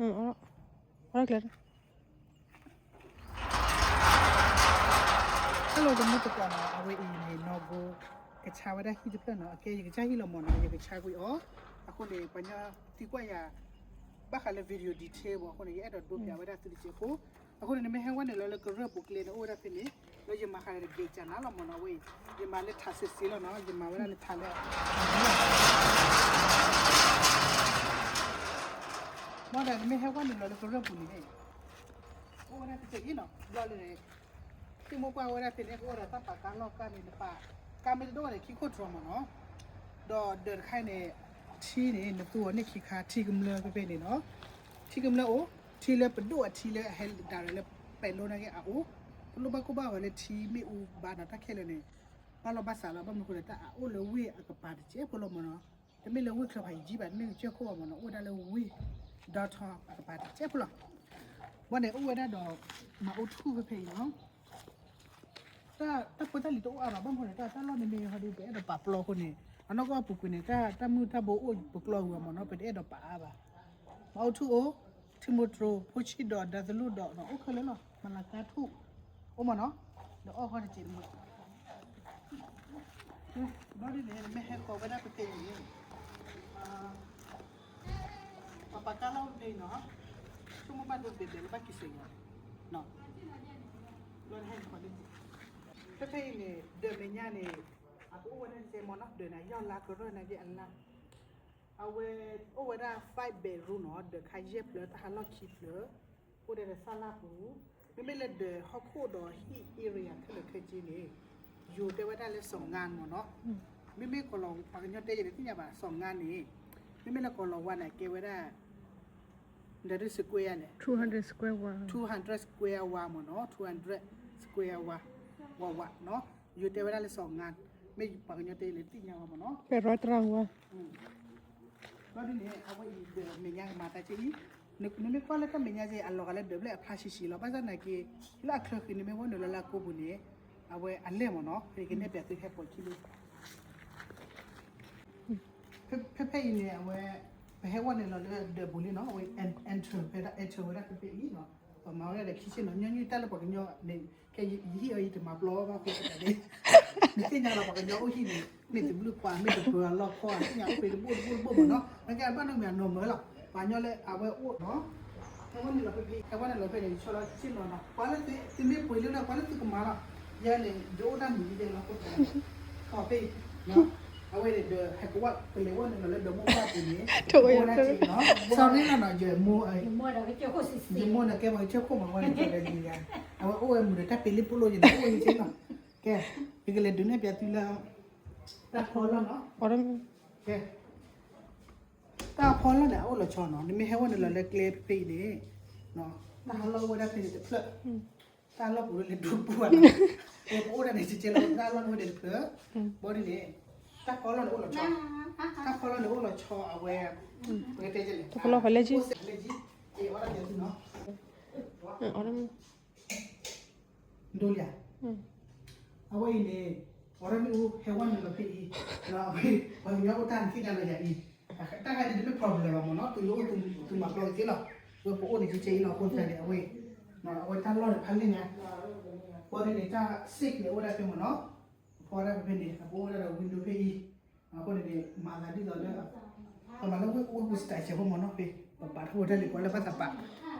အီၣ်ကျဲ Hello တမုၢ်တကိးနီၤ, အဝဲအံၤန့ၣ် နီၢ်ကိ ကဆါဝဲဒၣ်ဟံၣ်တဖျၢၣ်နီၤ, အကဲယကစၢ်ဟံၣ်လီၤမ့ၢ်နီၤ, ယကဆါကွံာ်အီၤ, အဃိန့ၣ် ပှၤညီသံကွၢ်ယၤ ဘၣ်ဃးလၢ video detail ဘၣ်အဃိန့ၣ် ယအဲၣ်ဒိးဒိပျးဝဲဒၣ်သုတစဲးဖိ, အဃိန့ၣ် နမ့ၢ်ဟဲဝဲနုာ်လီၤလၢကရၢၢ်ပူၤကျဲန့ၣ် အိၣ်ဝဲဒၣ်ဖဲန့ၣ်, လၢယမၤဃာ်ဒီး gate ကနၤလီၤမ့ၢ်နီၤ, အဝဲအံၤ ယမၤလၢထးစ့စ့လီၤနီၤ, ယမၤဝဲဒၣ်လၢထးလၢ မ့ၢ်ဒီးနမ့ၢ်ဟဲဝဲနုာ်လီၤလၢကရၢၢ်ပူၤန့ၣ် အိၣ်ဝဲဒၣ်တစဲးအံၤနီၤ, ဘျီလၢန့ၣ် သ့ၣ်မိၢ်ကွၢ်ဝဲဒၣ်ဖဲန့ၣ် ကအိၣ်ဒီးတၢ်ပာ်ကါလီၢ်ကါန့ၣ် နပာ်ကါမ့ၢ်တဒိၣ်န့ၣ် ခံခိၣ်တြီမ့ၢ်နီၤ, ဒီးဒၢးတခါန့ၣ် ထံန့ၣ် နသူအီၤန့ၣ်ခံခါ ထံကမျၢၢ်ဖဲဖဲန့ၣ်နီၤ, ထံကမျၢၢ်အိၣ်, ထံလၢပဒိၣ်အထံလၢအဟဲဒၣ်ရၢၢ်လၢပဲၤလိန့ၣ်က့အအိၣ်, ပလိၣ်ဘၣ်ကိၢ်ဘၣ်ဝဲလၢထံမ့ၣ်အူဘၣ်နီၤ, တၢ်ခဲလၢာ်န့ၣ် ဘၣ်လီၢ်ဘၣ်စးလီၤ, ဘၣ်မနုၤအဃိလဲၣ် တၢ်အအိၣ်လၢဝ့ၢ်အကပၤတစဲးဖိလီၤမ့ၢ်နီၤ, တမ့ၢ်လၢဝ့ၢ်ချၢဖးယံၤဘၣ်, တမ့ၢ်ကစၢၢ်ခိၣ်ဘၣ်မ့ၢ်နီၤ, အိၣ်ဝဲဒၣ်လၢဝ့ၢ် downtown အကပၤတစဲးဖိလီၤ, ဘၣ်န့ၣ်အိၣ်ဝဲဒၣ်ဒီး မၤအိၣ်ထူၣ်ဖဲဖဲအံၤနီၤ တၢ်ဖိတၢ်လံၤတအိၣ်အါဘၣ်, ဘၣ်မနုၤလဲၣ် တၢ်လီၢ်န့ၣ်မ့ၢ်ဟီဒ်ပအဲၣ်ဒိးပာ်ပျီအဃိန့ၣ် အနီၢ်ကီၢ်ပူၤကွံာ်န့ၣ် တၢ်မုၢ်တၢ်ဘိအိၣ်ပကျီဝံၤမ့ၢ်နီၤ, ပတအဲၣ်ဒိးပာ်အါဘၣ်, မၤအိၣ်ထူၣ်အိၣ်, ထံမိၢ်တြိၤ ဖိဆံးဒီး ဒၢးသလူၣ်ဒီး အိၣ်ခဲလၢာ်လီၤ, မလၤကါထူၣ် အိၣ်မ့ၢ်နီၤ, ဒီးအီၣ်ဃီတစဲးန့ၣ် ဘၣ်ဒ်န့ၣ် နမ့ၢ်ဟဲဃီၤဝဲဒၣ်ဖဲဖဲအံၤန့ၣ် ပှၤပာ်ကါလီၢ်ဖဲအံၤနီၤ, ဆိကမိၣ်ဘၣ်ဒိဘဲဘဲလၢဘၣ်က့ၤစၢၤယၤ, ဖဲဖဲအံၤန့ၣ် ဒၢးမဲာ်ညါန့ၣ် အကအိၣ်ဝဲဒၣ်တစဲးမ့ၢ်နီၤ, ဒၢးန့ၣ်ယီၢ်လါကရၢၢ်န့ၣ်က့အလါ အဝဲအိၣ်ဝဲဒၣ် five bedroom နီၤ, ဒၢးခါယဲၢ်ဖျၢၣ် တၢ်ဟးလီၢ်ခံဖျၢၣ်, အိၣ်ဒီးသၣ်လၢ်ပူၤ, မ့မ့ၢ်လၢဒၢးဟီၣ်ခိၣ်ဒီးဟံၣ် area ခဲလၢာ်ခဲဆ့န့ၣ် ယိၤတဲဝဲဒၣ်လၢစီၤငါမ့ၢ်နီၤ, မ့မ့ၢ်ကီၢ်လီၤ ပှၤကညီတဲယၤန့ၣ်သ့ၣ်ညါဘၣ် စီၤငါန့ၣ်, မ့မ့ၢ်လၢကီၢ်လီၤဝါန့ၣ် ကဲဝဲဒၣ် ဒီး square လဲၣ် two hundred square ဝါ two hundred square ဝါမ့ၢ်နီၤ, two hundred square ဝါ ဝါဝါနီၤ, ယိၤတဲဝဲဒၣ်လၢစီၤငါ, မ့ၢ်ပှၤကညီတဲလၢသ့ၣ်ညါဝဲမ့ၢ်နီၤ, ဘၣ်ဒ်န့ၣ် အဝဲအံၤဒၢးမဲာ်ညါကမၤတၢ်က့အံၤ, နမ့ၢ်ကွၢ်လၢတၢ်မဲာ်ညါက့အလီၤဂာ်လၢဒၢးဘျဲၣ်အဖျါဆံးဆံးလီၤ, ဘၣ်ဆၣ်သနာ်က့ လၢအချၢဃံနမ့ၢ်ဝဲနုာ်လီၤလၢအကိပူၤန့ၣ်, အဝဲအလဲၢ်မ့ၢ်နီၤ, ယကနဲၣ်ပျးသုဟဲပိာ်ခံလံ ဖဲဖဲအံၤန့ၣ် အဝဲ ပဟဲဝဲနုာ်လီၤလၢဒၢးပူၤလံနီၤ, အဝဲ enter ဖဲဒၣ် enter ဝဲဒၣ်ဖဲဖဲအံၤနီၤ, ပမၤဝဲဒၣ်ဒီးခံဆ့နီၤ, ညီနုၢ်တၢ်လၢပှၤကညီန့ၣ် ကဲယဟံၣ်အီၤယတမၤပျီဘၣ်ဃိသတးန့ၣ်, နသ့ၣ်ညါလီၤပှၤကညီအိၣ်ဟံၣ်န့ၣ် မ့ၢ်တဘျုးပှၤ မ့ၢ်တပၢၤအလီၢ်ခီ သ့ၣ်ညါအိၣ်ဖဲတဘိတဘိတဘိမ့ၢ်နီၤ, နကဲဘၣ်နီၢ်မ့ၢ်အနီၢ်မၢလီၤ, ပှၤကညီလၢအဝဲအိၣ်နီၤ ဟဲဝဲနုာ်လီၤဖဲဖဲ ဟဲဝဲနုာ်လီၤဖဲန့ၣ် ယဆီလီၤဆ့နီၤနီၤ, ပှၤလၢသုမ့ၢ်ပှ့ၤလၢလၢ ပှၤလၢသုကမၤလီၤ, ယဲန့ၣ် ယအိၣ်တၢ်မံၤဒဲလီၤ ခိၣ်ဖဲ အဝဲန့ၣ်ဒီး ဟဲကဝီၤကလဲၤဝဲနုာ်လီၤလၢဒီးမိၢ်ပၢ်ပူၤန့ၣ်, အိၣ်ဝဲဒၣ်က့နီၤ, sorry နီၤနီၤ, ယမိၢ် ယမိၢ်န့ၣ်ကဲပှၤကစၢၢ်ခိၣ်မးဝဲန့ၣ် ကလဲၤဒ်ယၤ, အဝဲအိၣ်ဝဲမုာ်ဒီးတၢ်ပ့ၤလ့ပလိၣ်ယန့ၣ် အိၣ်ဝဲယက့နီၤ, ကဲ ယကလဲၤဒုးနဲၣ်ပျးသုလၢ တၢ်ဖီလီၢ်နီၤ, ကဲ တၢ်ဖီလီၢ်န့ၣ် အအိၣ်လီၤဆီနီၤ, နမ့ၢ်ဟဲဝဲနုာ်လီၤလၢကျဲဖဲဖဲအံၤန့ၣ်, တၢ်ဟးလီၢ်အိၣ်ဝဲဒၣ်ဖဲန့ၣ်တဖျၢၣ်, တၢ်လီၢ်ပူၤလၢလဲၤဒိပူၤဘၣ်နီၤ, ပအိၣ်ဒၣ်န့ၣ် ကကဲလီၤ တၢ်လီၢ်န့ၣ်အိၣ်ဒၣ်တဖျၢၣ်, ဘၣ်ဒ်န့ၣ်, တၢ်ဖီလီၢ်န့ၣ်အိၣ်လီၤဆီ, တၢ်ဖီလီၢ်န့ၣ်အိၣ်လီၤဆီအဝဲ, ပကတဲလဲၣ်, တၢ်ဖီလီၢ်ဖဲလဲၣ်က့, အိၣ်ဒၣ်န့ၣ်နီၤ ဒိလံဧါ, အဝဲအံၤန့ၣ် အီၤဒၣ်မ့ၣ်အူဟဲဝဲနုာ်လီၤဖဲအံၤ, ပှၤကညီအိၣ်တၢ်န့ၣ်သ့ၣ်ညါလီၤယၤအံၤ, တၢ်ခါန့ၣ်တမ့ၢ် problem ဘၣ်မ့ၢ်နီၤ, တုၤလၢအိၣ်တုၤမၤပျီက့လီၤ, ဝဲပအိၣ်န့ၣ်ကကဲအံၤလီၤ အဃိသတးန့ၣ် အဝဲ, အဝဲတၢ်လီၢ်န့ၣ်ဖးလဲၢ်ညါ, အဃိန့ၣ်န့ၣ် တၢ် sink န့ၣ်အိၣ်ဝဲဒၣ်ဖဲမ့ၢ်နီၤ, ဖီဝဲဒၣ်ဖဲဖဲန့ၣ် အကအိၣ်ဝဲဒၣ်ဒီး window ဖဲအံၤ အဃိန့ၣ်န့ၣ် မၤသးဒ်သိးလၢ ပမၤလၢဝ့ၢ်အိၣ်ဝဲပူၤ style စဲးဖိမ့ၢ်နီၤ, ဖဲ ပပာ်ထီၣ်ဝဲတၢ်လံၤကွၢ်လၢဘၣ်သးပာ်,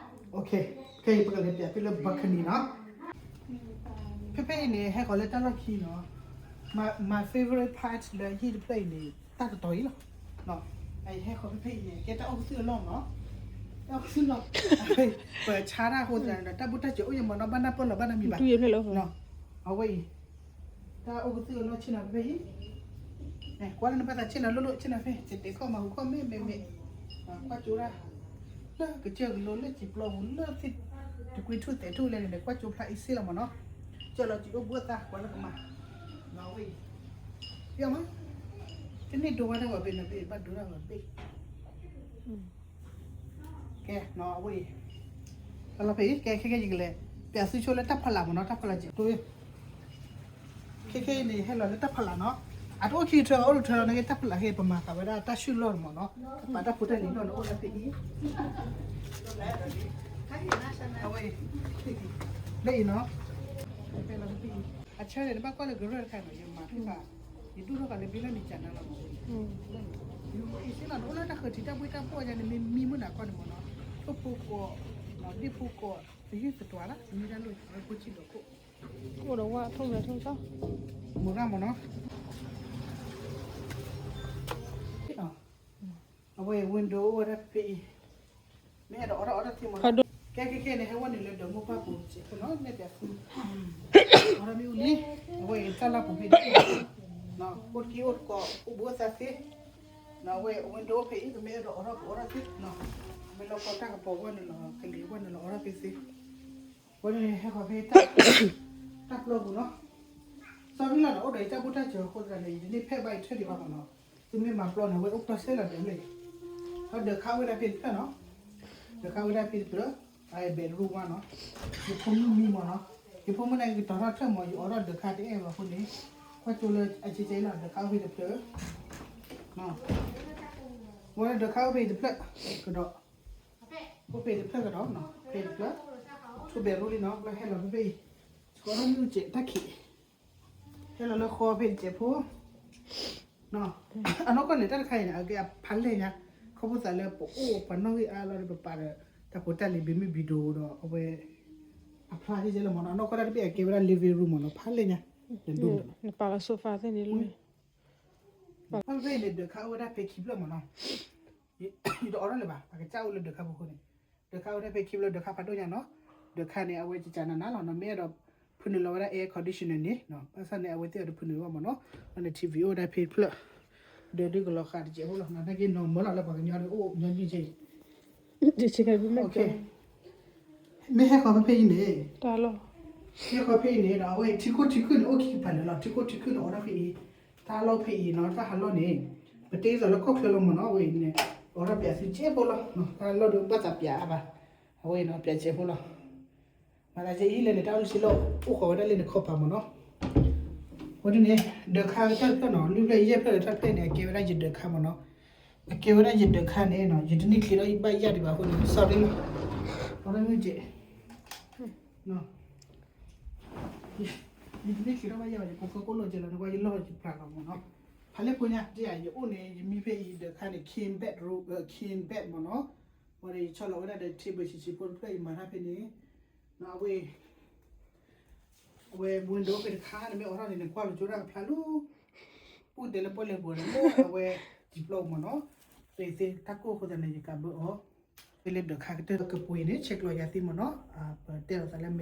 ခဲအံၤပကလဲၤပျးသုလၢ balcony နီၤ, ဖဲဖဲအံၤန့ၣ် ဟဲဃီၤလၢတၢ်လီၢ်ခံနီၤ, my favorite part လၢဟံၣ်တဖျၢၣ်အံၤန့ၣ် တၢ်တတီၤအံၤလီၤ, ဟဲဃီၤဖဲဖဲအံၤန့ၣ် ကဲတၢ်အိၣ်ကသုၣ်အလီၢ်မ့ၢ်နီၤ, တၢ်အိၣ်ကသုၣ်လီၢ်, ပဆါတၢ်အဃိသတးန့ၣ်ဒီး တၢ်ဘူၣ်တၢ်စၢၤအိၣ်ယံၤမ့ၢ်နီၤ, ဘၣ်နၢ်ပၢၢ်လီၤဘၣ်နၢ်မံၤဘၣ်, အဝဲအံၤ တၢ်အိၣ်ကသုၣ်အလီၢ်ဆ့ၣ်နီၤဖဲဖဲအံၤ, ကွၢ်လၢနဘၣ်သးဆ့ၣ်နီၤလိၣ်လိၣ်ဆ့ၣ်နီၤဖဲ တတဲခီၣ်မၤဟူခီၣ်မ့ၢ်မ့ၢ်မ့ၢ်, ကွၢ်ကၠိဒၣ်, လၢကစၢၢ်ကလိလၢစံာ်ပျီပူၤလၢသ့ၣ်, တကွံထူၣ်သဲးထူၣ်လဲၣ်န့ၣ် ကွၢ်ကၠိဖျါအံၤစ့လီၤမ့ၢ်နီၤ, ကၠီလီၤစံာ်အိၣ်ဘှီသးကွၢ်လၢကမၤ, ဝဲအံၤ, ပျီမး, တန့ၢ်ဒိဝဲဒၣ်ဝဲဘ့ၣ်နီၤ ဘ့ၣ်ဘၣ်ဒိဒၣ်ဝဲဘ့ၣ် ကဲနီၤ အဝဲအံၤ, တၢ်လီၢ်ဖဲအံၤ ကဲခဲခဲယကလဲၤ, ပျးသုဆိလၢတၢ်ဖီလာ်မ့ၢ်နီၤ တၢ်ဖီလာ်က့ၤတိၢ်, ခဲခဲအံၤန့ၣ် ဟဲလီၤလၢတၢ်ဖီလာ်နီၤ, အတအိၣ်ခံကထၢ အအိၣ်တထၢလီၤန့ၣ် တၢ်ဖီလာ်ဟဲပမၤသးဝဲဒၣ်တၢ်ဆူၣ်လီၢ်မ့ၢ်နီၤ, ပာ်တၢ်ဖိတၢ်လံၤလီၢ်န့ၣ်အိၣ်လၢဖဲအံၤ, လၢအံၤနီၤ, အဆၢန့ၣ် နဘၣ်ကွၢ်လၢကရၢၢ်တခါနီၤ, ယမၤဖဲဘၣ်, ယဒိၣ်ထီၣ်ဃာ်လၢဘ့လၢန့ၣ်ကနၤလီၤမး, အံၤစ့လီၤ နအိၣ်လၢတၢ်ဃၢၤထံးတၢ်ဘှ့ၣ်တၢ်ဘှီၣ်ယါန့ၣ် မ့ၢ်မံမုၢ်နၤကီၢ်န့ၣ်မးနီၤ, ထိၣ်ဖိကီး, ဒ့ၣ်ဖိကီး, ပယုၢ်သတွၤလၢ မံတၢ်လိၣ်ဝဲဖိဆံးဒီးခိၣ်, အိၣ်ဒီးဝါထိၣ်မဲထိၣ်ကီၢ်, မိၢ်ရၣ်မးနီၤ အဝဲ window အိၣ်ဝဲဒၣ်ဖဲအံၤ, မ့ၢ်အဲၣ်ဒိးအီၣ်တၢ်အီတၢ်သ့မး, ကဲကဲကဲန့ၣ် ဟဲဝဲန့ၣ်လၢဒၢးမိၢ်ပှၢ်ပူၤစဲးဖိနီၤ, မ့ၢ်တဲဖု, အီၣ်တၢ်မ့ၢ်အူလံ, အဝဲအံၤတၢ်လၢပူၤဖဲန့ၣ်, အိၣ်တက့ၢ်အိၣ်တကိး အိၣ်ဘှံးအိၣ်သါသ့, အဝဲ window ဖဲအံၤ ပမ့ၢ်အဲၣ်ဒိးအီၣ်တၢ်ပအီၣ်တၢ်သ့, မ့ၢ်လီၤကီတၢ်ကပီၤဝဲန့ၣ်လီၤ ကလံၤဝဲန့ၣ်လီၤအီၣ်တၢ်ဖဲသ့, ဝဲန့ၣ်ဟဲဃီၤဖဲ တၢ်ပျီပူၤနီၤ, စီၤမံလီၤန့ၣ် အိၣ်ဒီးယတၢ်ဘူၣ်တၢ်စၢၤအဃိသတးန့ၣ် ယတန့ၢ်ဖဲဘၣ်ယထၢၣ်ဒံးဘၣ်မးနီၤ, သုမ့ၢ်မၤပျီန့ၣ် အဝဲအိၣ်ပျီစဲလီၤဒီးလၢ, ဒီးဒၢးခါအိၣ်ဝဲဒၣ်ဖဲတဖျၢၣ်နီၤ, ဒၢးခါအိၣ်ဝဲဒၣ်ဖဲတဖျၢၣ်, အ bedroom ဝဲနီၤ, ယဖိမုၣ်မံမးနီၤ, ယဖိမုၣ်န့ၣ် ကတီၤထီၣ်တဖျၢၣ်မး ယအိးထီၣ်ဒၢးခါတအဲၣ်ဘၣ်အဃိန့ၣ်, ကွၢ်ကၠိလၢအကဲကဲလီၤ ဒၢးခါအိၣ်ဖဲတဖျၢၣ်, ဝဲဒၢးခါအိၣ်ဖဲတဖျၢၣ်, ကဒီး အိၣ်ဖဲတဖျၢၣ်ကဒီးနီၤ, ဖဲတဖျၢၣ်, two bedroom လံနီၤ, ဘျီဟဲလီၤဖဲဖဲအံၤ, စကီၤထီၣ်မ့ၣ်အူကဲးတၢ်ခံး, ဟဲလီၤလၢဃီဖဲတစဲးဖိ, အနီၢ်ကီၢ်န့ၣ် တၢ်တခါအံၤန့ၣ် အကဲအဖးလဲၢ်ညါ, ခီဖျိသးလၢပအိၣ်ပှၤနီၣ်ဂံၢ်အါလီၤဒီးပပာ်ဒီး, တၢ်ဖိတၢ်လံၤဘ့မ့ၢ် video ဒီးအဝဲ, အဖျါကဲကဲလီၤမးနီၤ, အနီၢ်ကီၢ်တၢ်တဘ့ၣ်အကဲဝဲဒၣ် living room မးနီၤ, ဖးလဲၢ်ညါ, နပာ်လီၤ sofa သ့ၣ်န့ၣ်လီၤ, ဖဲဖဲအံၤန့ၣ် ဒၢးခါအိၣ်ဝဲဒၣ်ဖဲခံဖျၢၣ်မးနီၤ, ယတအိးထီၣ်လၢၤဘၣ်, အကစၢ်အိၣ်လၢဒၢးခါပူၤအဃိန့ၣ်, ဒၢးခါအိၣ်ဝဲဒၣ်ဖဲခံဖျၢၣ် ဒၢးခါဖးဒိၣ်ညါနီၤ, ဒၢးခါန့ၣ် အဝဲကကနးနးလီၤနီၤ, မ့ၢ်အဲၣ်ဒိးဖုနုာ်လီၤဝဲဒၣ် air conditioner န့ၣ်, ဘၣ်ဆၣ်န့ၣ် အဝဲသ့ၣ်အီၤတဖုနုာ်ဘၣ်မးနီၤ, ဒီးန့ၣ် TV အိၣ်ဝဲဒၣ်ဖဲတဖျၢၣ်, ဒၢးဒုကလီၤဃာ်တစဲးဖိလီၤ, နာ်က့နီၤမၢလီၤလၢပှၤကညီဒုအိၣ်ညီနုၢ်ကဲအံၤ မ့ၢ်ဟဲဃီၤဖဲဖဲအံၤန့ၣ်, ဟဲဃီၤဖဲအံၤန့ၣ်ဒီး အဝဲထံခိၣ်ထံခုၣ်န့ၣ် အိၣ်ခံကပၤလၢာ်လီၤ, ထံခိၣ်ထံခုၣ်န့ၣ် အိၣ်ဒီးဖဲအံၤ, တၢ်လီၢ်ဖဲအံၤနီၤ, တၢ်ဟးလီၢ်န့ၣ်, ပတဲသိးလၢကီၢ်ချၢလီၤမးနီၤ, အဝဲအံၤန့ၣ်, အိၣ်ဒီးပၠးသုစဲးဖိလီၤ, တၢ်လီၢ်ဒုဘၣ်သးပၠးအါဘၣ်, အဝဲအံၤနီၤ ပၠးစဲးဖိလီၤ, မၤသးကဲအံၤလဲၣ်န့ၣ် တၢ်အိၣ်လၢစ့လီၤ အိၣ်ဃီၤဝဲဒၣ်လၢန့ၣ်ခီပၤမးနီၤ ဝဲဒ်န့ၣ်, ဒၢးခါတၢ်တဖျၢၣ်နီၤ, လွံၢ်ဖျၢၣ်ယဲၢ်ဖျၢၣ်လၢတၢ်ဖျၢၣ်န့ၣ် အကဲဝဲဒၣ်ယဒၢးခါမးနီၤ, အကဲဝဲဒၣ်ယဒၢးခါန့ၣ်နီၤ, ယတန့ၢ်ချံးဒီးယဘၣ်ယၢ်ဒံးဘၣ်အဃိန့ၣ် sorry လီၤ, အီၣ်တၢ်မ့ၢ်ကဲး, ယတန့ၢ်ချံးဒီးဘၣ်ယၢ်ဘၣ် ယဖိကိၣ်လိာ်ကဲလီၤ နကွၢ်ယလီၢ်ယပျၢ်လီၤမးနီၤ, ဖးလဲၢ်ဖိညါ ဒ်ယအိၣ်န့ၣ် ယမံဖဲအံၤဒၢးခါန့ၣ် king bedroom, king bed မးနီၤ, ဝဲဒီးယဆီၣ်လီၤဝဲဒၣ်ဒီး table ဆံးဆံးဖိတဖျၢၣ် ယမၤတၢ်ဖဲန့ၣ်, အဝဲ အဝဲ window ဖဲတခါန့ၣ် မ့ၢ်အိးထီၣ်န့ၣ် နကွၢ်လီၤကၠိဒၣ်ကဖျါလီၤ, ပူၣ်တဲလၢပီၣ်လဲၣ်ပူၤန့ၣ် အဝဲ တံၤပျီမးနီၤ, ပသ့တၢ်ကိၢ်အဃိသတးန့ၣ် ယကးဘၢအီၤ, ဖဲလၢဒၢးခါကတၢၢ်ကပှ့ၤန့ၣ် ဆဲးကျိးယၤသ့မးနီၤ, ပတဲလီၤသးလၢမဲာ်